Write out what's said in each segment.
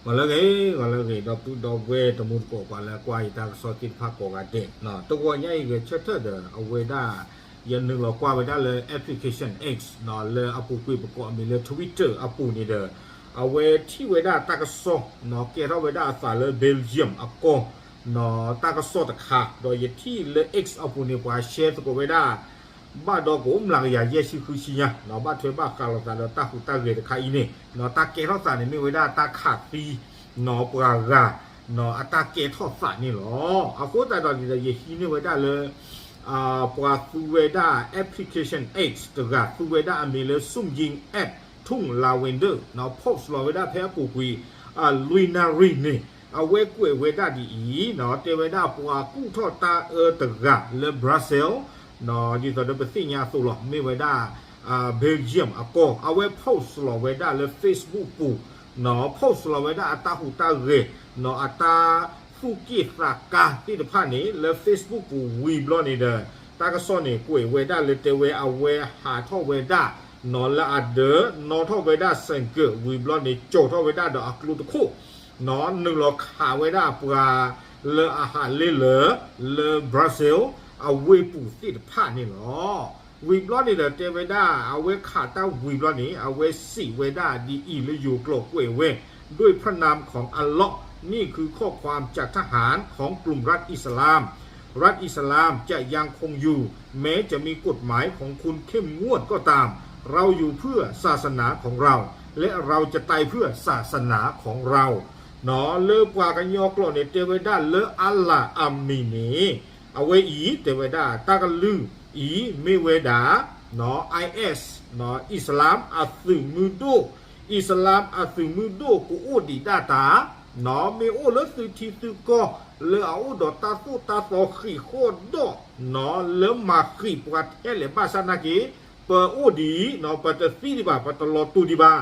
ဂီၤလၢအဂ့ၤ ဂီၤလၢအဂ့ၤ ဒီပုၢ်ဒီဝဲၢ်တံၤသကိး ပှၤလၢကွၢ်ယတၢ်ကစီၣ်သ့ၣ်တဖၣ်ကိးဂၤဒဲး, တဂီၤညါအံၤဂဲၤဆၢထၢၣ်ဒီး အဝဲဒၣ် ယနုာ်လီၤကွၢ်ဝဲဒၣ်လၢ application X လၢအပူၤကွံာ်ပကိးအမံၤလၢ Twitter အပူၤန့ၣ်ဒီး အဝဲထံၣ်ဝဲဒၣ်တၢ်ကစီၣ် ကဲထီၣ်ဝဲဒၣ်အသးလၢ Belgium အကီၢ် တၢ်ကစီၣ်တခါ ဒီးယထံၣ်လၢ X အပူၤန့ၣ် ပှၤ share သကိးဝဲဒၣ် ဘၣ်ဒီးကအိၣ်မျးကယၤယဲၢ်ဆံဃုဆံညါ ဘၣ်ထွဲဘၣ်ဃးလိာ်သးဒီးတၢ်ဟူးတၢ်ဂဲၤတခါအံၤန့ၣ် တၢ်ကဲထီၣ်သးန့ၣ် မ့ၢ်ဝဲဒၣ်တၢ်ခးသံ ပှၤဂၤ အတၢ်ကဲထီၣ်သးန့ၣ်လီၤ. အဃိသတးဒီးန့ၣ်ဒီး ယဟံးန့ၢ်ဝဲဒၣ်လၢ ပှၤသူဝဲဒၣ် application X တဂၤ သူဝဲဒၣ်အမံၤလၢ Sumying at Tung Lavender post လီၤဝဲဒၣ်ဖဲအပူၤကွံာ် လွံၢ်နၣ်ရံၣ်န့ၣ် အဝဲကွဲးဝဲဒၣ်ဒ်အံၤ တဲဝဲဒၣ်ပှၤကူၣ်ထီၣ်တၢ်အၢတဂၤလၢ Brussels ဒ်သိးဒီးပသ့ၣ်ညါအသိးလီၤ မ့ၢ်ဝဲဒၣ် Belgium အကီၢ် အဝဲ post လီၤဝဲဒၣ်လၢ Facebook ပူၤ post လီၤဝဲဒၣ်အတၢ်ဟူးတၢ်ဂဲၤ အတၢ်သူၣ်က့ၣ်သးကါသ့ၣ်တဖၣ်န့ၣ် လၢ Facebook ပူၤဝံၤဘျီန့ၣ်ဒီး တၢ်ကစီၣ်န့ၣ် ကွဲးဝဲဒၣ်လၢတဲဝဲအဝဲဟးထီၣ်ဝဲဒၣ် လၢအဒၢး နီၣ်ထီၣ်ဝဲဒၣ် ဆိုင်ကယ် ဝံၤဘျီန့ၣ် ကၠီၤထီၣ်ဝဲဒၣ်ဒီးအကျိတခိၣ် နုာ်လီၤခးဝဲဒၣ်ပှၤလၢအဟးလ့လၢ လၢ Brussels အဝ့ၢ်ပူၤသ့ၣ်တဖၣ်န့ၣ်လီၤ. ဝံၤဘျီန့ၣ်ဒီးတဲဝဲဒၣ် အဝဲခးတၢ်ဝံၤဘျီန့ၣ် အဝဲစံးဝဲဒၣ်ဒ်အံၤလၢယိၤကျိာ်ကွဲးဝဲ ด้วยพระนามของอัลเลาะห์ นี่คือข้อความจากทหารของกลุ่มรัฐอิสลาม รัฐอิสลามจะยังคงอยู่ แม้จะมีกฎหมายของคุณเข้มงวดก็ตาม เราอยู่เพื่อศาสนาของเรา และเราจะตายเพื่อศาสนาของเรา လၢပှၤကညီကျိာ်န့ၣ် တဲဝဲဒၣ်လၢအလၤအမံၤန့ၣ် အဝဲအံၤ တဲဝဲဒၣ် တၢ်ကလုၢ်အံၤ မ့ၢ်ဝဲဒၣ် IS အံၣ်စလၣ်အသုးမုၢ်ဒိၣ် အံၣ်စလၣ်အသုးမုၢ်ဒိၣ် ကအိၣ်ဒံးဒၣ်တၢ် မ့ၢ်အိၣ်လၢသုထံသုကီၢ် လၢအအိၣ်ဒီးတၢ်သိၣ်တၢ်သီဃံးဃီၣ်ဒီး လၢမၤဃံးပှၤထဲလဲၣ်ဘၣ်ဆၣ်နာ်က့ ပအိၣ်ဒံး ပတသံဒံးဘၣ် ပတလီၤတူာ်ဒံးဘၣ်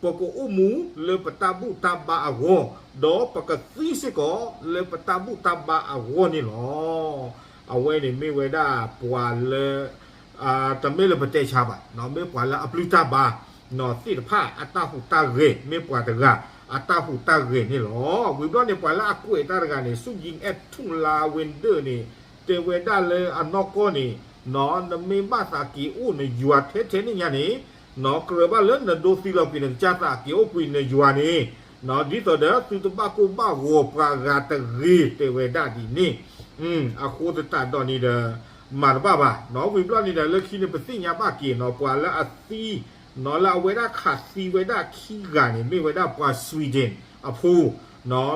ပကအိၣ်မူလၢပတၢ်ဘူၣ်တၢ်ဘါအဂီၢ် ဒီးပကသံစ့ၢ်ကီးလၢပတၢ်ဘူၣ်တၢ်ဘါအဂီၢ်န့ၣ်လီၤ. အဝဲန့ၣ်မ့ၢ်ဝဲဒၣ်ပှၤလၢ တမ့ၢ်လၢပတဲဆါဘၣ် မ့ၢ်ပှၤလၢအပျုၢ်တၢ်ဘါ သ့ၣ်တဖၣ်အတၢ်ဟူးတၢ်ဂဲၤ မ့ၢ်ပှၤတဂၤ အတၢ်ဟူးတၢ်ဂဲၤန့ၣ်လီၤ. ဝံၤဘျီန့ၣ် ပှၤလၢအကွဲးတၢ်တဂၤန့ၣ် ဆူၣ်ယံၤအဲၣ်ထူၣ်လါဝ့ဒၢၣ်န့ၣ် တဲဝဲဒၣ်လၢအနီၢ်ကီၢ်န့ၣ် နမ့ၢ်ဘၣ်သးက့ၤအိၣ်နယွၤထဲထဲန့ၣ်ညါန့ၣ် ကြၢးဘၣ်လၢနဒိသံလီၤကွံာ်နကစၢ်သးက့ၤအိၣ်ကွံာ်နယွၤန့ၣ် ဒ်သိးဒီးသုတဘၣ်ကိၢ်ဘၣ်ဂီၤပှၤဂၤတဂ့ၤ တဲဝဲဒၣ်ဒ်န့ၣ် အဃိသတးဒီးန့ၣ်ဒီး မၤတဘၣ်ဘၣ် ဝံၤဘျီန့ၣ်ဒီး လၢခံန့ၣ် ပသ့ၣ်ညါဘၣ်က့ၤနီၤ ပှၤလၢအသံ နီၤလၢအဝဲဒၣ်ခးသံဝဲဒၣ်ခံဂၤန့ၣ် မ့ၢ်ဝဲဒၣ်ပှၤ Sweden အဖိ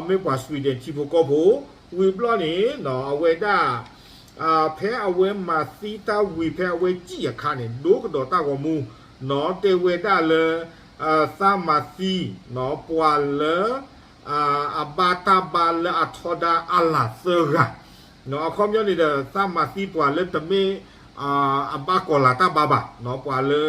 မ့ၢ်ပှၤ Sweden ထံဖိကီၢ်ဖိ ဝံၤဘျီန့ၣ် အဝဲဒၣ် ဖဲအဝဲမၤသံတၢ်ဝံၤ ဖဲအဝဲစံၣ်အခါန့ၣ် ဒိကဒီးတၢ်ဂီၤမူ နီၤတဲဝဲဒၣ်လၢ သးမၤသံ ပှၤလၢ အဘါတၢ်ဘါလၢအထီဒါအလၤသၢဂၤ အခီပညီန့ၣ်ဒီး သးမၤသံပှၤလၢတမ့ၢ် အဘါကီၤလၤတၢ်ဘါဘၣ် ပှၤလၢ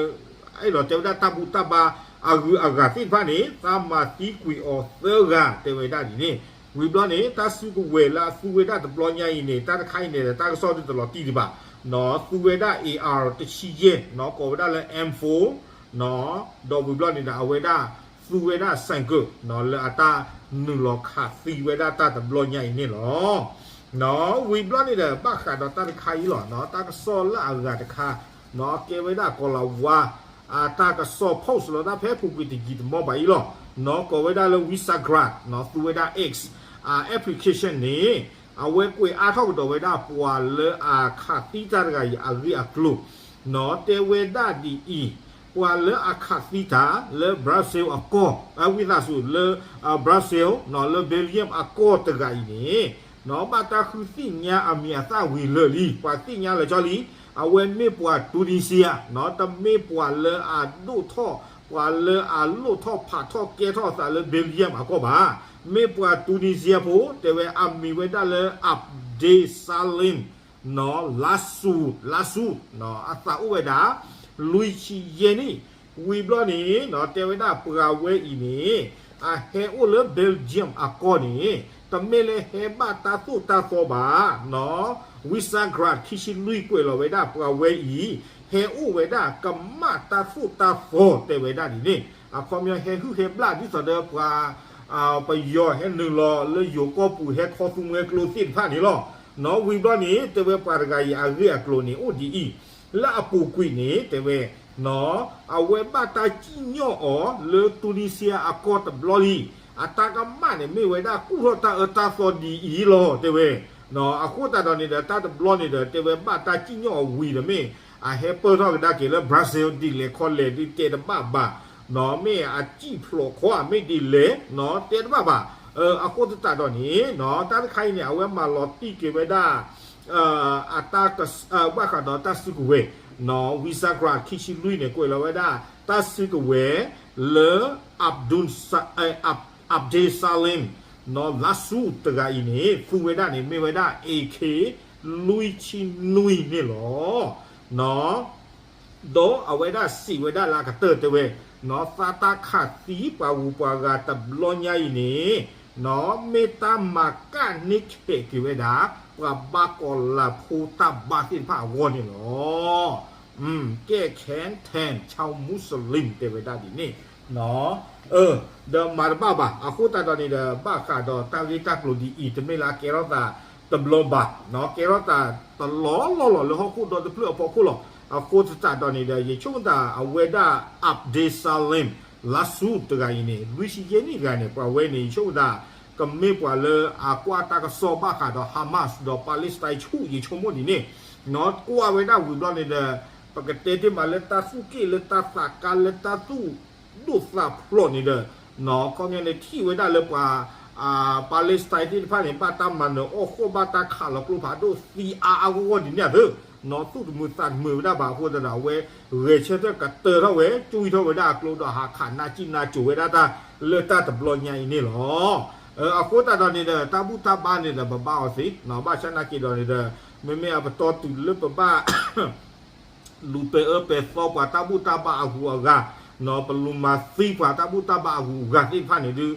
အဲၣ်ဒိးတဲဝဲဒၣ်တၢ်ဘူၣ်တၢ်ဘါအဂုၤအဂၤသ့ၣ်တဖၣ်န့ၣ် သးမၤသံကွံာ်အီၤသၢဂၤ တဲဝဲဒၣ်ဒ်န့ၣ် ဝံၤဘျီန့ၣ် တၢ်စုကဝဲၤလၢအသူဝဲဒၣ်တဘျီညါအံၤန့ၣ် တၢ်တခါအံၤန့ၣ်ဒီး တၢ်ကစီၣ်ဒ်တလီၤတံၢ်ဒံးဘၣ် သူဝဲဒၣ် A R တဆံယဲၢ် ကိးဝဲဒၣ်လၢ M four ဒီးဝံၤဘျီန့ၣ်ဒီး အဝဲဒၣ်သူဝဲဒၣ် ဆိုင်ကယ် လၢအတၢ်နုာ်လီၤခးသံဝဲဒၣ်တၢ်တဘျီညါအံၤန့ၣ်လီၤ. ဝံၤဘျီန့ၣ်ဒီး ဘၣ်ဃးဒီးတၢ်တခါအံၤလီၤ တၢ်ကစီၣ်လၢအဂၤတခါ ကဲဝဲဒၣ်ကီၤလၤဝါ အတၢ်ကစီၣ် post လီၤတၢ်ဖဲအပူၤကွံာ်တယံာ်တမီၢ်ဘၣ်အံၤလီၤ. ကိးဝဲဒၣ်လၢ Visegrad သူဝဲဒၣ် X application န့ၣ် အဝဲကွဲးအါထီၣ်ကဒီးဝဲဒၣ်ပှၤလၢအခးသံတၢ်တဂၤအံၤအဂ့ၢ်အကျိၤ တဲဝဲဒၣ်ဒ်အံၤ ပှၤလၢအခးသံတၢ်လၢ Brussels အကီၢ် ဝံသးစူၤလၢ Brussels လၢ Belgium အကီၢ်တဂၤအံၤန့ၣ် ဘၣ်တၢ်ဃုသ့ၣ်ညါအမံၤအသၣ်ဝံၤလၢာ်လံ ပှၤသ့ၣ်ညါလၢာ်ကၠီလံ အဝဲမ့ၢ်ပှၤ Tunisia တမ့ၢ်ပှၤလၢအဒိၣ်ထီၣ် ပှၤလၢအလိၣ်ထီၣ်ဖးထီၣ်ကဲထီၣ်အသးလၢ Belgium အကီၢ်ဘၣ် မ့ၢ်ပှၤ Tunisia ဖိ တဲဝဲအမံၤဝဲဒၣ်လၢ Abdeslam နီၤ လါစူၤ လါစူၤ အသးအိၣ်ဝဲဒၣ် လွံၢ်ဆံယဲၢ်နံၣ် ဝံၤဘျီန့ၣ် တဲဝဲဒၣ်ပှၤဝဲအံၤန့ၣ် အဟဲအိၣ်လၢ Belgium အကီၢ်န့ၣ် တမ့ၢ်လၢဟဲဘၣ်တၢ်သိၣ်တၢ်သီဘၣ် နီၤ Visegrad ခံဆံလွံၢ်ကွဲးလီၤဝဲဒၣ်ပှၤဝဲအံၤ ဟဲအိၣ်ဝဲဒၣ်ကမၣ်တၢ်သိၣ်တၢ်သီတဲဝဲဒၣ်ဒ်န့ၣ် အခီပညီဟဲဟုၣ်ဟဲဘျၣ်ဒ်သိးဒီးပှၤ ပယီၤဟဲနုာ်လီၤလၢယိၤကီၢ်ပူၤ ဟဲခီသူမှဲကျိသ့ၣ်တဖၣ်န့ၣ်လီၤ. နီၣ် ဝံၤဘျီန့ၣ် တဲဝဲပှၤတဂၤအံၤအဂ့ၢ်အကျိၤန့ၣ် အိၣ်ဒ်အံၤ, လၢအပူၤကွံာ်န့ၣ် တဲဝဲ နီၣ် အဝဲဘၣ်တၢ်စံၣ်ညီၣ်အီၤလၢ Tunisia အကီၢ်တဘျီလံ. အတၢ်ကမၣ်န့ၣ် မ့ၢ်ဝဲဒၣ်ကူၣ်ထီၣ်တၢ်အၢတၢ်သီဒ်အံၤလီၤ တဲဝဲ. နီၣ် အဃိသတးဒီးန့ၣ်ဒီး တၢ်တဘျီန့ၣ်ဒီး တဲဝဲဘၣ်တၢ်စံၣ်ညီၣ်အီၤဝံၤဒီး မ့ၢ်အဟဲပၢၢ်ထီၣ်ကဒါက့ၤလၢ Brussels ဒ်လဲၣ်ခီလဲၣ်ဒ်တဲတဘၣ်ဘၣ်. နီၣ် မ့ၢ်အစံၣ်ဖျိးခီဧါ မ့ၢ်ဒ်လဲၣ် နီၣ် တဲတဘၣ်ဘၣ်. အဃိသတးဒီးန့ၣ် နီၣ် တၢ်တခါအံၤန့ၣ် အဝဲမၤလီၤတံၢ်က့ၤဝဲဒၣ် အတၢ် ဘၣ်ဃးဒီးတၢ်စုကဝဲၤ နီၣ် Visegrad ခံဆံလွံၢ်န့ၣ် ကွဲးလီၤဝဲဒၣ် တၢ်စုကဝဲၤလၢ Abdul Sa- အဲ Ab- Abdeslam နီၣ် Lassoud တဂၤအံၤန့ၣ် သူဝဲဒၣ်န့ၣ် မ့ၢ်ဝဲဒၣ် AK လွံၢ်ဆံနွံန့ၣ်လီၤ. နီၣ် ဒီးအဝဲဒၣ်စံးဝဲဒၣ်လၢအကတၢၢ်တဲဝဲ နီၣ် သးတၢ်ခးသံပှၤဂုၤပှၤဂၤတဘျီညါအံၤန့ၣ် နီၣ် မ့ၢ်တၢ်မၤကၣ်န့ၢ်ခဲးက့ၤဝဲဒၣ် ပှၤဘၣ်ကီၤလၤဖိတၢ်ဘါသ့ၣ်တဖၣ်အဂီၢ်န့ၣ်လီၤ. ကဲခဲထၢၣ် ชาวมุสลิม တဲဝဲဒၣ်ဒ်န့ၣ် နီၣ် ဒီးမၤတဘၣ်ဘၣ်. အဃိသတးဒီးန့ၣ်ဒီး ဘၣ်ဃးဒီးတၢ်ဂ့ၢ်တၢ်ကျိၤဒ်အံၤ တမ့ၢ်လၢအကဲထီၣ်သးတဘျီဘၣ်, နီၣ် ကဲထီၣ်သးတလီၢ်လီၢ်လီၤ လၢဟီၣ်ခိၣ်ဒီတဖျၢၣ်အဖီခိၣ်လီၤ. အဃိသတးဒီးန့ၣ်ဒီး ယဆိကမိၣ်သးအဝဲဒၣ် Abdeslam Lassoud တဂၤအံၤန့ၣ် လွံၢ်ဆံယဲၢ်နံၣ်တဂၤန့ၣ် ပှၤဝဲန့ၣ် ယဆိကမိၣ်သး ကမ့ၢ်ပှၤလၢအကွၢ်တၢ်ကစီၣ်ဘၣ်ဃးဒီး Hamas ဒီး Palestine ဆူၣ် ယဆိကမိၣ်ဒ်န့ၣ်, နီၣ် ကွၢ်ဝဲဒၣ်ဝံၤဘျီန့ၣ်ဒီး ပကတဲတ့ၢ်မးလၢတၢ်သူၣ်က့ၣ်လၢတၢ်သးကါလၢတၢ်သူၣ်ဒိၣ်သးဖျိးန့ၣ်ဒီး နီၣ် ခီပညီန့ၣ် ထံၣ်ဝဲဒၣ်လၢပှၤ Palestine သ့ၣ်တဖၣ်န့ၣ် ဘၣ်တၢ်မၤနၢၤအီၣ်ဃီၣ် ဘၣ်တၢ်ခးလီၤကျိဖးဒိၣ်သံအါအါဂီၢ်ဂီၢ်ဒ်န့ၣ်အသိး, နီၣ် သူၣ်တမုာ်သးတမုာ်ဝဲဒၣ်ဘၣ်အဃိသတးဒီး အဝဲဂဲၤဆၢထၢၣ်ကတၢၢ်ထီၣ်ဝဲ ကွံထီၣ်ဝဲဒၣ်အကျိဒီး ဟးခးနၢ်စံၣ်နၢ်စိၤဝဲဒၣ်တၢ်လၢတၢ်တဘျီညါအံၤန့ၣ်လီၤ. အဃိသတးဒီးန့ၣ်ဒီး တၢ်ဘူၣ်တၢ်ဘါန့ၣ်ဒီး ပဘါအီၤသ့, နီၣ် ဘၣ်ဆၣ်နာ်က့ၤဒီးန့ၣ်ဒီး မ့မ့ၢ်အပတီၢ်တုၤလၢပဘၣ် လူၤပာ်အၢပာ်သီပှၤတၢ်ဘူၣ်တၢ်ဘါအဂုၤအဂၤ, နီၣ် ပလူၤမၤသံပှၤတၢ်ဘူၣ်တၢ်ဘါအဂုၤအဂၤသ့ၣ်တဖၣ်န့ၣ်ဒုး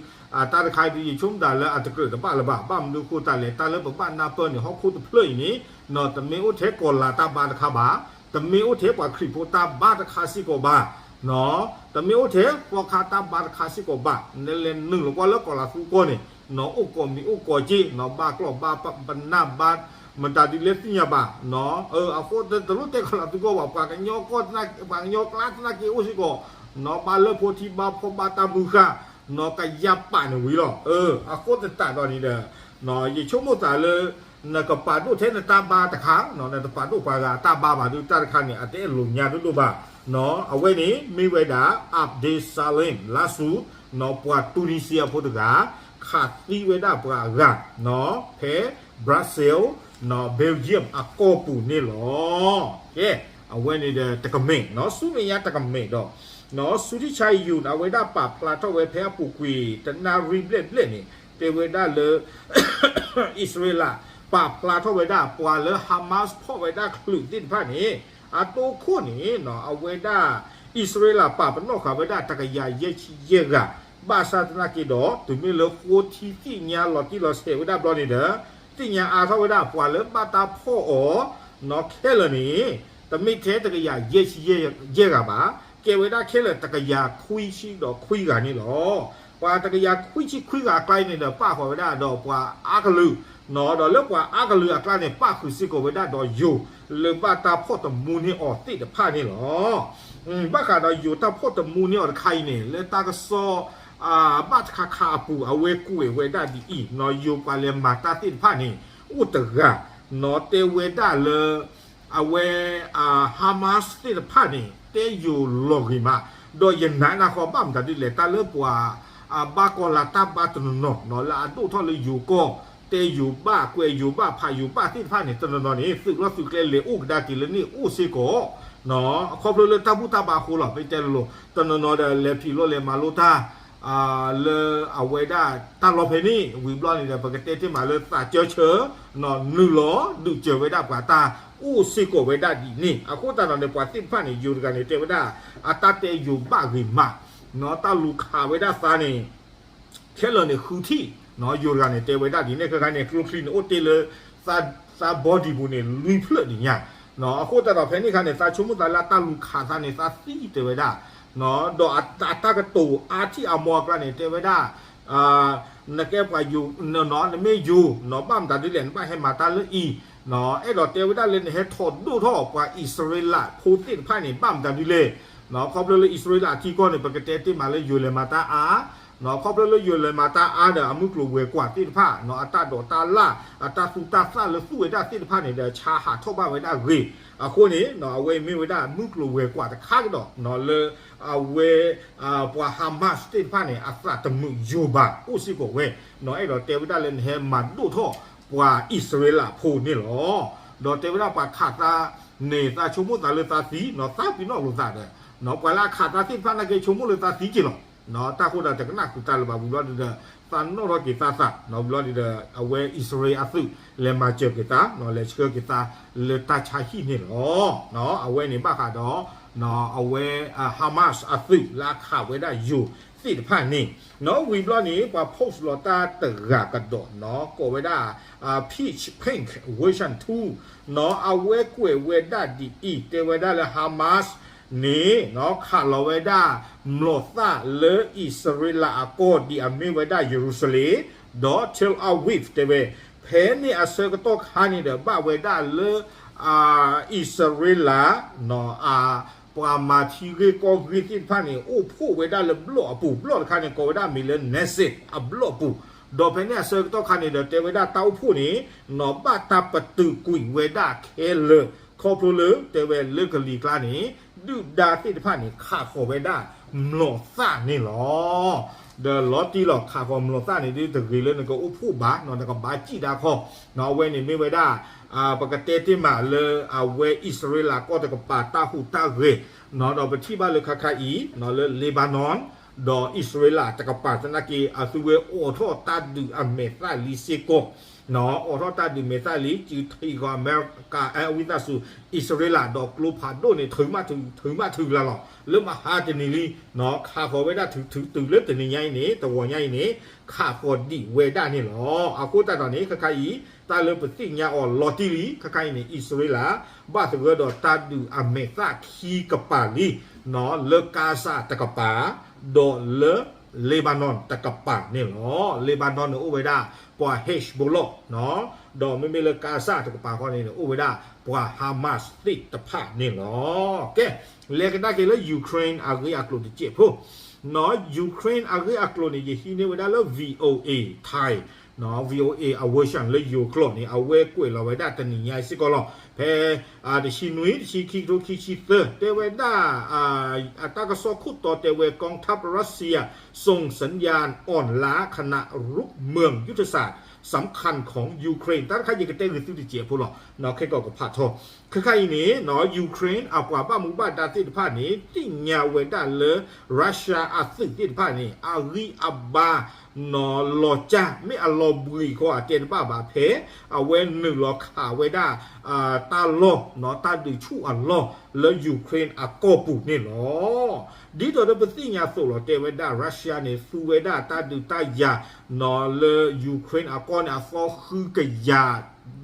တၢ်တခါအံၤဒုး ယဆိကမိၣ်သးလၢအတကြၢးတဘၣ်လၢၤဘၣ်. ဘၣ်မနုၤအဃိသတးလဲၣ် တၢ်လၢပဘၣ်နၢ်ပၢၢ်န့ၣ် ဟီၣ်ခိၣ်တဖျၢၣ်အံၤန့ၣ် နီၣ် တမ့ၢ်အိၣ်ထဲကီၤလၤတၢ်ဘါတခါဘၣ်, တမ့ၢ်အိၣ်ထဲပှၤခရံာ်ဖိတၢ်ဘါတခါစ့ၢ်ကီးဘၣ်, နီၣ် တမ့ၢ်အိၣ်ထဲသီခါတၢ်ဘါတခါစ့ၢ်ကီးဘၣ်. နလဲၤနုာ်လီၤကွၢ်လၢကီၤလၤသူကီၢ်န့ၣ် နီၣ် အိၣ်ကိးမံၤအိၣ်ကိးက့ၢ်, နီၣ် ဘၣ်ကျီၢ်ဘၣ်ပနၢ်ဘါ မတၤဒုးလဲၣ်သ့ၣ်ညါဘၣ်, နီၣ် အဃိတလိၣ်တဲကီၤလၤသူကီၢ်ဘၣ်, ပှၤကညီကီၢ် ပှၤကညီကျါသနာ်က့အိၣ်စ့ၢ်ကီး, နီၣ် ဘၣ်လၢဖိထံဘါဖီဘၣ်တၢ်မုၢ်ဃၢ်, နီၣ် ကယၢ်ပာ်န့ၣ်ဝံၤလီၤ. အဃိသတးဒီးန့ၣ်ဒီး နီၣ် ယဆိကမိၣ်သးလၢ နကပာ်ဒိၣ်ထဲနတၢ်ဘါတခါ, နီၣ် နတပာ်ဒိၣ်ပှၤဂၤအတၢ်ဘါဘၣ်ဒုး တၢ်တခါန့ၣ် အတအဲၣ်လိာ်ညါဒိၣ်ဒိၣ်ဘၣ်, နီၣ် အဝဲန့ၣ်မ့ၢ်ဝဲဒၣ် Abdeslam Lassoud, နီၣ် ပှၤ Tunisia ဖိတဂၤ ခးသံဝဲဒၣ်ပှၤအဂၤ, နီၣ် ဖဲ Brussels, နီၣ် Belgium အကီၢ်ပူၤန့ၣ်လီၤ. ကဲ အဝဲန့ၣ်ဒီးတကမဲာ်, နီၣ် ဆူမဲာ်ညါတကမဲာ်ဒီး နီၣ် ဆူထံဆါယိၤန့ၣ် အဝဲဒၣ်ပာ်ဖျါထီၣ်ဝဲဖဲအပူၤကွံာ်တနၣ်ရံၣ်ဘျဲၣ်ဘျဲၣ်န့ၣ် တဲဝဲဒၣ်လၢ အံၣ်စရ့လး ပာ်ဖျါထီၣ်ဝဲဒၣ် ပှၤလၢ Hamas ဖီၣ်ဝဲဒၣ်ချုးသ့ၣ်တဖၣ်န့ၣ် အတိခိၣ်န့ၣ် နီၣ် အဝဲဒၣ် အံၣ်စရ့လးပာ်ပနီၣ်ဃာ်ဝဲဒၣ်တကယၤယဲၢ်ဆံယဲၢ်ဂၤ, ဘၣ်ဆၣ်သနာ်က့ဒီး တုၤမ့ၢ်လၢဃိထံသ့ၣ်ညါလီၤတံၢ်လီၤဆဲးဝဲဒၣ်ဘျီန့ၣ်ဒီး သ့ၣ်ညါအါထီၣ်ဝဲဒၣ်ပှၤလၢဘၣ်တၢ်ဖီၣ်အီၤ နီၣ် ခဲလၢာ်န့ၣ် တမ့ၢ်ထဲတကယၤယဲၢ်ဆံယဲၢ်ဂၤဘၣ်, ကဲဝဲဒၣ်ခဲလၢာ်တကယၤခွံဆံဒီးခွံဂၤန့ၣ်လီၤ. ပှၤတကယၤခွံဆံခွံဂၤအကျါအံၤန့ၣ်ဒီး ပၣ်ဃုာ်ဝဲဒၣ်ဒီးပှၤအါကလုာ်, နီၣ် ဒီးလၢပှၤအါကလုာ်အကျါန့ၣ် ပၣ်ဃုာ်စ့ၢ်ကီးဝဲဒၣ်ဒီးယိၤ လၢဘၣ်တၢ်ဖီၣ်တမူန့ၢ်အီၤသ့ၣ်တဖၣ်န့ၣ်လီၤ. ဘၣ်ဃးဒီးယိၤတၢ်ဖီၣ်တမူန့ၢ်အီၤတခါအံၤန့ၣ် လၢတၢ်ကစီၣ် ဘၣ်တခါခါအပူၤ အဝဲကွဲးဝဲဒၣ်ဒ်အံၤ, နီၣ် ယိၤပှၤလဲၤမၤတၢ်သ့ၣ်တဖၣ်န့ၣ် အိၣ်တဂၤ, နီၣ် တဲဝဲဒၣ်လၢ အဝဲ Hamas သ့ၣ်တဖၣ်န့ၣ် တဲယိၤလီၤဂ့ၤမး, ဒီးယနာ်နၢ်ဃီဘၣ်မတၤဒ်လဲၣ် တၢ်လၢပှၤ ဘၣ်ကီၤလၤတၢ်ဘါတနီၤနီၤ နီၣ် လၢအဒိၣ်ထီၣ်လၢယိၤကီၢ် တဲယိၤဘၣ် ကွဲးယိၤဘၣ်ဖးယိၤဘၣ်သ့ၣ်တဖၣ်န့ၣ် တနီၤနီၤန့ၣ် သုးလီၢ်သုးကျဲလဲၤအိၣ်ကဒါက့ၤလၢန့ၣ်အိၣ်စ့ၢ်ကီး, နီၣ် အခီဖျိလၢတၢ်ဘူၣ်တၢ်ဘါအဃိလီၤ. မ့ၢ်တဲလိၤလိၤ တနီၤနီၤဒီးလဲၤဖံးလိာ်လဲၤမၤလိတၢ် လၢအဝဲဒၣ်တၢ်လီၢ်ဖဲန့ၣ် ဝံၤဘျီန့ၣ်ဒီး ပကတဲတ့ၢ်မးလၢသးကၢဆၢ, နီၣ် နုာ်လီၤဒုးစၢၤဝဲဒၣ်ပှၤတၢ်အိၣ်စ့ၢ်ကီးဝဲဒၣ်ဒ်န့ၣ်. အဃိသတးဒီးန့ၣ် ပှၤသ့ၣ်တဖၣ်န့ၣ် ယိၤတဂၤန့ၣ် တဲဝဲဒၣ် အတၢ်တဲယိၤဘၣ်ဂ့ၤမး, နီၣ် တၢ်လူၤခးဝဲဒၣ်သးန့ၣ် ခဲလၢာ်န့ၣ်ဃုထံၣ်, နီၣ် ယိၤတဂၤန့ၣ် တဲဝဲဒၣ်ဒ်န့ၣ် ခဲခါန့ၣ် ကျိချံန့ၣ်အိၣ်တ့ၢ်လၢ သး body ပူၤန့ၣ် လွံၢ်ဖျၢၣ်ဒံးညါ, နီၣ် အဃိသတးဒီးဖဲန့ၣ်ခါန့ၣ် သးဆိကမိၣ်သးလၢအတၢ်လူၤခးသးန့ၣ် သးသံတဲဝဲဒၣ်, နီၣ် ဒီးအတၢ်ကတိၤအါထံၣ်အါမီအကျါန့ၣ် တဲဝဲဒၣ် နကဲပှၤယိၤ, နမ့ၢ်ယိၤ နဘၣ်မတၤဒ်လဲၣ် နဘၣ်ဟဲမၤတၢ်လၢအံၤ, အဲၣ်ဒိးတဲဝဲဒၣ်လၢနဟဲထီၣ်ဒိၣ်ထီၣ်ပှၤအံၣ်စရ့လးဖိသ့ၣ်တဖၣ်န့ၣ် ဘၣ်မတၤဒ်လဲၣ်, ခီဖျိလၢအံၣ်စရ့လးအထံကီၢ်န့ၣ် ပကတဲတ့ၢ်မးလၢယိၤလဲၤမၤတၢ်အါ, ခီဖျိလၢယိၤလဲၤမၤတၢ်အါဒီး အမုၢ်ကျိၤဝဲၤကွာ်သ့ၣ်တဖၣ် အတၢ်ဒိးတၢ်လၢ် အတၢ်သူတၢ်သၣ်လၢသူၣ်ဝဲဒၣ်သ့ၣ်တဖၣ်န့ၣ်ဒီး ဆါဟးထီၣ်ဘၣ်ဝဲဒၣ်ဂ့ၤ, အဃိန့ၣ် အဝဲမ့ၢ်ဝဲဒၣ်မုၢ်ကျိၤဝဲၤကွာ်တခါကဒီး လၢအဝဲ ပှၤ Hamas သ့ၣ်တဖၣ်န့ၣ် အသးတမုာ်ယိာ်ဘၣ်အိၣ်စ့ၢ်ကီးဝဲ, အဲၣ်ဒိးတဲဝဲဒၣ်လၢနဟဲမၤဒိၣ်ထီၣ်ပှၤအံၣ်စရ့လးဖိန့ၣ်လီၤ. ဒီးတဲဝဲဒၣ်ပှၤခးသးန့ၣ် သးဆိကမိၣ်သးလၢသးသံ သးပ့ၤနီၣ်လိာ်သးဒီး ပှၤလၢအခးသးသ့ၣ်တဖၣ်နာ်က့ ဆိကမိၣ်လၢသးသံက့ၤလီၤ. တၢ်ဃိသးတကနၣ်ဃုာ်တၢ်လၢၤဘၣ်ဝံၤဘျီဒုဒီး သးနီၣ်ထီၣ်က့ၤသးသး ဝံၤဘျီဒုဒီး အဝဲအံၣ်စရ့လးအသုး လဲၤမၤစၢၤက့ၤသး လဲၤဆှၢက့ၤသးလၢတၢ်ဆါဟံၣ်န့ၣ်လီၤ. အဝဲန့ၣ်ဘၣ်ဃးဒီး အဝဲ Hamas အသုးလၢအခးဝဲဒၣ်ယိၤသ့ၣ်တဖၣ်န့ၣ် ဝံၤဘျီန့ၣ် ပှၤ post လီၤတၢ်တဂၤကဒီး ကိးဝဲဒၣ် Peach Pink Version two အဝဲကွဲးဝဲဒၣ်ဒ်အံၤ တဲဝဲဒၣ်လၢ Hamas န့ၣ် ခးလီၤဝဲဒၣ် မျိာ်သၣ်လၢအံၣ်စရ့လးအကီၢ်ဒ်အမ့ၢ်ဝဲဒၣ်ယရူၤၡလ့ၣ် ဒီး Tel Aviv တဲဝဲ, ဖဲန့ၣ်အဆၢကတီၢ်ခါန့ၣ်ဒီး ဘၣ်ဝဲဒၣ်လၢ အံၣ်စရ့လး ပှၤမၤထံဂ့ၢ်ကီၢ်ဂ့ၢ်သ့ၣ်တဖၣ်န့ၣ် အိၣ်ဖှိၣ်ဝဲဒၣ်လၢဘျီၣ်အပူၤ ဘျီၣ်တခါန့ၣ် ကိးဝဲဒၣ်မံၤလၢ Knesset အဘျီၣ်အပူၤ, ဒီးဖဲန့ၣ်အဆၢကတီၢ်ခါန့ၣ်ဒီး တဲဝဲဒၣ်တၢ်အိၣ်ဖှိၣ်န့ၣ် နီၢ်ဘၣ်တၢ်ပတုာ်ကွံာ်ဝဲဒၣ်ခဲလၢာ် ခီဖျိလၢတဲဝဲလၢကလံၤကျါန့ၣ် ဒုၣ်ဒါသ့ၣ်တဖၣ်န့ၣ် ခးဃီၤဝဲဒၣ်မျိာ်သၣ်န့ၣ်လီၤ. ဒီးလီၤတံၢ်လီၤ ခးဃီၤမျိာ်သၣ်န့ၣ်ဒ်တဂ့ၤလၢနကအိၣ်ဖှိၣ်ဘၣ် နကဘၣ်စံၣ်ဒၣ်ခီ, အဝဲန့ၣ်မ့ၢ်ဝဲဒၣ် ပကတဲတ့ၢ်မးလၢအဝဲအံၣ်စရ့လးကီၢ်တကပၤတၢ်ဟူးတၢ်ဂဲၤ, ဒီးပထံၣ်ဘၣ်လၢခါခါအံၤ လၢ Lebanon ဒီးအံၣ်စရ့လးတကပၤသနာ်က့ အသုဝဲအိးထီၣ်တၢ်ဒုးအမဲာ်သၣ်လံစ့ၢ်ကီး, အိးထီၣ်တၢ်ဒုးမဲာ်သၣ်လံ စုထံၣ်ဃီအမဲရကၤ ဝံသးစူၤ အံၣ်စရ့လးဒီးကျိဖးဒိၣ်န့ၣ် ထုးမးထုးထုးမးထုးလၢ်လီၤ လၢမဟါတနံၤလံ, ခးဃီၤဝဲဒၣ်ထုးထုးတုၤလၢတနံၤညါအံၤန့ၣ် တဂီၤညါအံၤန့ၣ် ခးဃီၤဒံးဝဲဒၣ်န့ၣ်လီၤ. အဃိသတးဒီးန့ၣ် ခါခါအံၤ တၢ်လၢပသ့ၣ်ညါအီၤလီၤတံၢ်လံ ခါခါအံၤန့ၣ် အံၣ်စရ့လး ဘၣ်သဂၢၢ်ဒီးတၢ်ဒုးအမဲာ်သၣ်ခံကပၤလံ, လၢကါစၢ်တကပၤ ဒီးလၢ Lebanon တကပၤန့ၣ်လီၤ. Lebanon န့ၣ်အိၣ်ဝဲဒၣ်ပှၤ Hezbollah ဒီးမ့မ့ၢ်လၢကါစၢ်တကပၤဃီန့ၣ် အိၣ်ဝဲဒၣ်ပှၤ Hamas သ့ၣ်တဖၣ်န့ၣ်လီၤ. ကဲ လဲၤကဒါက့ၤလၢ Ukraine အဂ့ၢ်အကျိၤတစဲးဖိ, Ukraine အဂ့ၢ်အကျိၤန့ၣ် ယဟံးန့ၢ်ဝဲဒၣ်လၢ VOA Thai, VOA အ version လၢယိၤကျိာ်န့ၣ် အဝဲကွဲးလီၤဝဲဒၣ်တနံၤညါစ့ၢ်ကီးလီၤ. ဖဲ တဆံနွံ တဆံခံ ကထိခံဆံသၢ တဲဝဲဒၣ် အတၢ်ကစီၣ်ခိၣ်တီတဲဝဲ กองทัพรัสเซีย ส่งสัญญาณอ่อนล้าขณะรุกเมืองยุทธศาสตร์สำคัญของยูเครน တၢ်တခါယကတဲဂ့ၤသုတစဲးဖိလီၤ. ခဲကီးကဖးထီ ခဲခါအံၤန့ၣ် Ukraine အပှၤဘၣ်မူဘၣ်ဒါသ့ၣ်တဖၣ်န့ၣ် သ့ၣ်ညါဝဲဒၣ်လၢ Russia အသုးသ့ၣ်တဖၣ်န့ၣ် အဂံၢ်အဘါ နီၢ်လီၤကၢ် မ့ၢ်အလီၤဘှံးဃီအတဲတဘၣ်ဘၣ်ဖဲ အဝဲနုာ်လီၤခးဝဲဒၣ် တၢ်လီၢ် တၢ်ဒုးဆူၣ်အလီၢ်လၢ Ukraine အကီၢ်ပူၤန့ၣ်လီၤ. ဒ်သိးဒီးပသ့ၣ်ညါသိးလီၤ တဲဝဲဒၣ် Russia န့ၣ် သူဝဲဒၣ်တၢ်ဒုးတၢ်ယၤ နီၢ်လၢ Ukraine အကီၢ်န့ၣ် အသီဃုကယၤ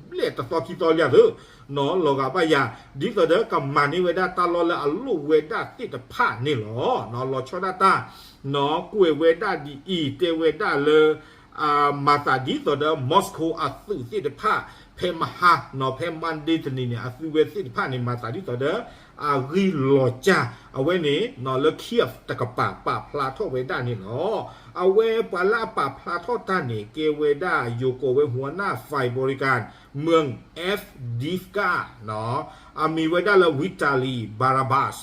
ဘျဲၣ်တသီခံသီလံဧါသ့ နီၢ်လီၤဂာ်ဘၣ်ယၤ ဒ်သိးဒီးကမၤန့ၢ်ဝဲဒၣ်တၢ်လီၢ်လၢအလိၣ်ဝဲဒၣ်သ့ၣ်တဖၣ်န့ၣ်လီၤ. နီၢ်လီၤဆီဒၣ်တၢ် နီၢ်ကွဲးဝဲဒၣ်ဒ်အံၤ တဲဝဲဒၣ်လၢ မၤသးဒ်သိးဒီး Moscow အသုးသ့ၣ်တဖၣ် ဖဲမဟါ နီၢ်ဖဲ Monday တနံၤန့ၣ် အသုဝဲသ့ၣ်တဖၣ်န့ၣ် မၤသးဒ်သိးဒီး အဂံၢ်လီၤကၢ် အဝဲန့ၣ် နီၢ်လၢ Kyiv တကပၤ ပာ်ဖျါထီၣ်ဝဲဒၣ်န့ၣ်လီၤ. အဝဲပှၤလၢအပာ်ဖျါထီၣ်တၢ်န့ၣ် ကဲဝဲဒၣ် ယိၤကိးဝဲ หัวหน้าฝ่ายบริการเมือง Avdiivka အမံၤဝဲဒၣ်လၢ Vitali Barabas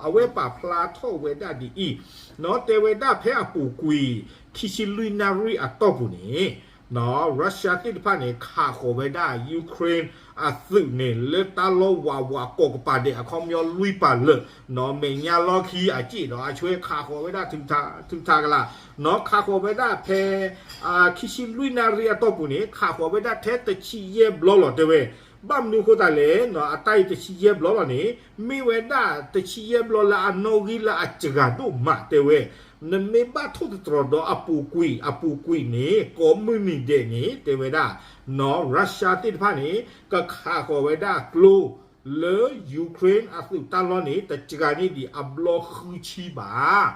အဝဲပာ်ဖျါထီၣ်ဝဲဒၣ်ဒ်အံၤ နီၢ်တဲဝဲဒၣ်ဖဲအပူၤကွံာ် ခံဆံလွံၢ်နၣ်ရံၣ်အတီၢ်ပူၤန့ၣ် နီၢ် Russia သ့ၣ်တဖၣ်န့ၣ် ခးဃီၤဝဲဒၣ် Ukraine အသုးန့ၣ် လၢတၢ်လီၢ်ဝးဝးကိးကပၤဒဲး အခီပညီလွံၢ်ပၤလၢာ် နီၢ် မဲာ်ညါလီၢ်ခံအစ့ၣ်ဒီး အဆွဲခးဃီၤဝဲဒၣ် ထုးထးကလး နီၢ် ခးဃီၤဝဲဒၣ်ဖဲ ခံဆံလွံၢ်နၣ်ရံၣ်အတီၢ်ပူၤန့ၣ် ခးဃီၤဝဲဒၣ်ထဲတဆံယဲၢ်ဘျီလီၤ တဲဝဲ. ဘၣ်မနုၤအဃိသတးလဲၣ် နီၢ် အတၢ်အံၤတဆံယဲၢ်ဘျီလီၤန့ၣ် မ့ၢ်ဝဲဒၣ်တဆံယဲၢ်ဘျီလၢအနီၣ်ဂံၢ်လၢအစှၤဒိၣ်မး တဲဝဲ. နမ့ၢ်ဘၣ်ထိၣ်သတြီၤဒီးအပူၤကွံာ် အပူၤကွံာ်န့ၣ် ကိးမုၢ်နံၤဒဲးန့ၣ် တဲဝဲဒၣ် နီၢ် Russia သ့ၣ်တဖၣ်န့ၣ် ကခးဃီၤဝဲဒၣ်ကျိ လၢ Ukraine အသုးတၢ်လီၢ်န့ၣ် တစှၤန့ၢ်ဒံးအဘျီဃုဆံဘၣ်.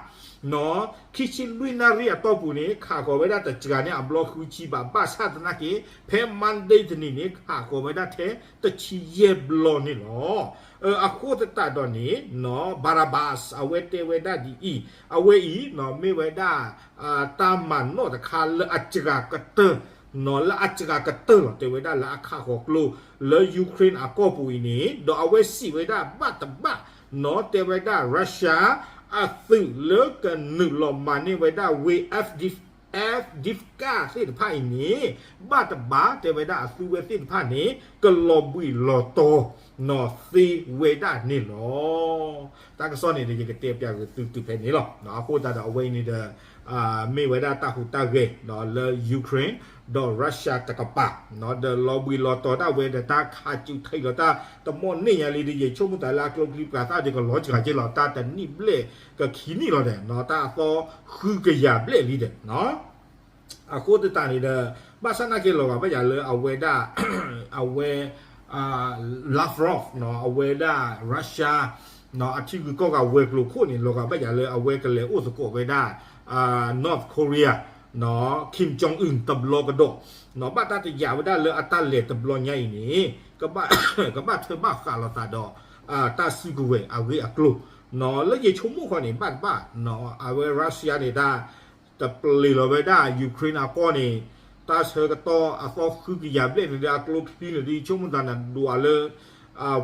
နီၣ် ခံဆံလွံၢ်နၣ်ရံၣ်အတီၢ်ပူၤန့ၣ် ခးဃီၤဝဲဒၣ်တစှၤန့ၣ် အဘျီဃုဆံဘး ဘၣ်ဆၣ်သနာ်က့ ဖဲ Monday တနံၤန့ၣ် ခးဃီၤဝဲဒၣ်ထဲတဆံယဲၢ်ဘျီန့ၣ်လီၤ. အဃိသတးဒီးန့ၣ် နီၣ် Barabas အဝဲတဲဝဲဒၣ်ဒ်အံၤ, အဝဲအံၤ နီၣ် မ့ၢ်ဝဲဒၣ် တၢ်မၤနီၣ်တခါလၢအစှၤကတၢၢ် နီၣ် လၢအစှၤကတၢၢ်လီၤ တဲဝဲဒၣ်လၢအခးဃီၤကျိ လၢ Ukraine အကီၢ်ပူၤအံၤန့ၣ် ဒီးအဝဲစံးဝဲဒၣ်ဘၣ်တဘၣ် နီၣ် တဲဝဲဒၣ် Russia အသုးလၢကနုာ်လီၤမၤန့ၢ်ဝဲဒၣ်ဝ့ၢ် Avdiivka သ့ၣ်တဖၣ်အံၤန့ၣ် ဘၣ်တဘၣ် တဲဝဲဒၣ်အသုဝဲသ့ၣ်တဖၣ်န့ၣ် ကလီၤဘှံးလီၤတီၤ နီၣ် သ့ဝဲဒၣ်န့ၣ်လီၤ. တၢ်ကစီၣ်န့ၣ်ဒီး ယကတဲပၠးဂ့ၤသုတုၤဖဲန့ၣ်လီၤ. အဃိသတးဒီးအဝဲအံၤန့ၣ်ဒီး မ့ၢ်ဝဲဒၣ်တၢ်ဟူးတၢ်ဂဲၤ လၢ Ukraine ဒီး Russia တကပၤ ဒီးလီၤဘှံးလီၤတီၤဒၣ်ဝဲဒီး တၢ်ခးစူၤထံးလီၤတၢ်တမီၢ်န့ၢ်ညါလံဒီး ယဆိကမိၣ်သးလၢအကျိချံပှၤသၣ်ဒီးကလီၤစှၤက့လီၤ တၢ်တနံၣ်ဘျဲၣ်ကခံနံၣ်လီၤဒီး တၢ်အသီဃုကယၤဘျဲၣ်လံဒီး အဃိသတးန့ၣ်ဒီး ဘၣ်ဆၣ်နာ်က့လီၤဂာ်ဘၣ်ယၤလၢအဝဲဒၣ် အဝဲ Lavrov အဝဲဒၣ် Russia အထံဂုၤကီၢ်ဂၤဝဲၤကျိၤခိၣ်န့ၣ် လီၤဂာ်ဘၣ်ယၤလၢအဝဲကလဲၤအိၣ်သကိးဝဲဒၣ် North Korea Kim Jong Un တဘျီကဒီး ဘၣ်တၢ်တယာ်ဝဲဒၣ်လၢအတၢ်လဲၤတဘျီညါအံၤန့ၣ် ကဘၣ်ထွဲဘၣ်ဃးလိာ်သးဒီး တၢ်စုကဝဲၤအဂ့ၢ်အကျိၤ လၢယဆိကမိၣ်ဃီန့ၣ် ဘၣ်တဘၣ် အဝဲ Russia န့ၣ် တၢ်တပျ့ၤလီၤဝဲဒၣ် Ukraine အကီၢ်န့ၣ် တၢ်ဆၢကတီၢ်အသီဃုကယၤဘျဲၣ်န့ၣ်ဒီး အကျိချံန့ၣ်ဒီး ယဆိကမိၣ်သးန့ၣ် ဒွးလၢ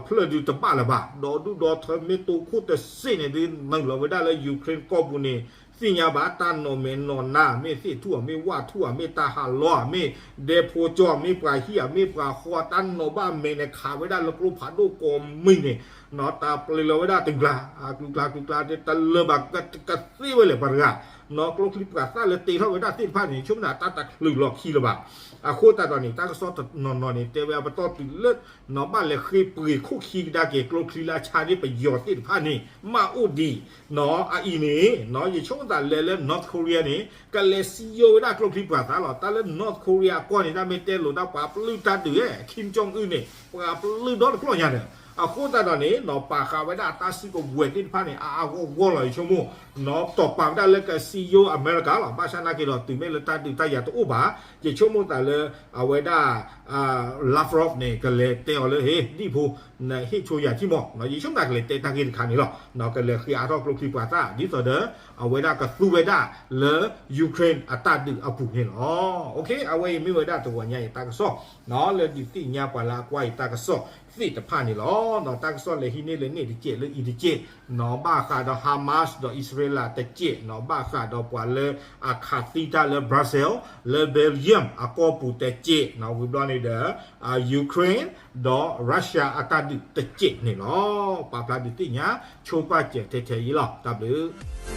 ဖျၢၣ်ဒုးတဘၣ်လၢၤဘၣ် ဒီးဒူၣ်ဒီထၢမ့ၢ်တိခိၣ်တစ့ၣ်န့ၣ်ဒီး နုာ်လီၤဝဲဒၣ်လၢ Ukraine ကီၢ်ပူၤန့ၣ် သ့ၣ်ညါဘၣ် တၢ်နီၣ်မဲာ်နီၣ်နါ မ့ၢ်သ့ၣ်ထူၣ်ဧါ မ့ၢ်ဝၣ်ထူၣ်ဧါ မ့ၢ်တၢ်ဟးလီၤဧါ မ့ၢ်ဒဲဖိကၠီ မ့ၢ်ပှၤဟံၣ်ဧါ မ့ၢ်ပှၤဃီ တၢ်နီၣ်ဘၣ်မဲာ်န့ၣ် ခးဝဲဒၣ်လၢကျိဖးဒိၣ်ကိးမံၤန့ၣ် တၢ်ပျ့ၤလီၤဝဲဒၣ်တကျါ အကျူကျါကျူကျါ တလၢဘၣ် ကသ့ဝဲလဲၣ်ပှၤတဂၤ နီၣ် ကျိချံပှၤသၣ်လၢတ့ထီၣ်ဝဲဒၣ်သ့ၣ်တဖၣ်န့ၣ် ဆိကမိၣ်န့ၣ် တၢ်တချုးလီၤခံလၢၤဘၣ်. အဃိသတးဒီးန့ၣ် တၢ်ကစီၣ်တနီၤနီၤန့ၣ် တဲဝဲအပတီၢ်တုၤလၢ နီၣ်ဘၣ်လဲၤဃ့ပှ့ၤခိၣ်ခံကဒါက့ၤ ကျိချံလၢအဆါန့ၢ်ပယီၤသ့ၣ်တဖၣ်န့ၣ် မ့ၢ်အိၣ်ဒံး နီၣ် အအံၤန့ၣ် နီၣ် ယဆိကမိၣ်သးလဲၤလၢ North Korea န့ၣ် ကလဲၤစံယိဝဲဒၣ်ကျိချံပှၤသၣ်လီၤ. တၢ်လၢ North Korea အကီၢ်န့ၣ် တၢ်မ့ၢ်တဲလိာ်တၢ်ပှၤပျုၢ်တၢ်ဒုး Kim Jong Un န့ၣ် ပှၤပျုၢ်ဒီတကျီၢ်ညါဒီး အဃိသတးဒီးန့ၣ် နီၣ် ပာ်ဃာ်ဝဲဒၣ်တၢ်စုကဝဲၤသ့ၣ်တဖၣ်န့ၣ် အါအါဂီၢ်ဂီၢ်လီၤ ယဆိကမိၣ် နီၣ် တီၢ်ပာ်ဝဲဒၣ်လၢကစံယိအမဲရကၤလီၤ. ဘၣ်ဆၣ်နာ်က့ဒီး တုၤမ့ၢ်လၢတၢ်ဒုးတၢ်ယၤတအိၣ်ဘၣ် ယဆိကမိၣ်သးလၢ အဝဲဒၣ် Lavrov န့ၣ် ကလဲၤတဲအီၤလၢ ဟ့ ဒံၣ်ဖိ နဟ့ၣ်ဆိယၤထံမီၣ် နီၣ် ယဆိကမိၣ်သးကလဲၤတဲတၢ်ဂ့ၢ်တခါန့ၣ်လီၤ. နီၣ် ကလဲၤဃ့အါထီၣ်ကျိချံပှၤသၣ် ဒ်သိးဒီး အဝဲဒၣ်ကသူဝဲဒၣ်လၢ Ukraine အတၢ်ဒုးအပူၤန့ၣ်လီၤ. အဝဲအံၤမ့ၢ်ဝဲဒၣ်တဂီၤညါအံၤတၢ်ကစီၣ် နီၣ် လၢဒုးသ့ၣ်ညါပှၤလၢအကွၢ်အံၤတၢ်ကစီၣ်သ့ၣ်တဖၣ်န့ၣ်လီၤ. နီၣ် တၢ်ကစီၣ်လဲၤဟံးန့ၢ်လၢန့ၣ်တကဲးလၢအံၤတကဲး နီၣ် ဘၣ်ဃးဒီး Hamas ဒီး Israel တကဲး နီၣ် ဘၣ်ဃးဒီးပှၤလၢအခးသံတၢ်လၢ Brussels လၢ Belgium အကီၢ်ပူၤတကဲး နီၣ် ဝံၤဘျီန့ၣ်ဒီး Ukraine ဒီး Russia အတၢ်ဒုးတကဲးန့ၣ်လီၤ. ပာ်ဖျါဒုးသ့ၣ်ညါ ဆိပာ်စၢၤထဲထဲအံၤလီၤ. တၢ်ဘျုး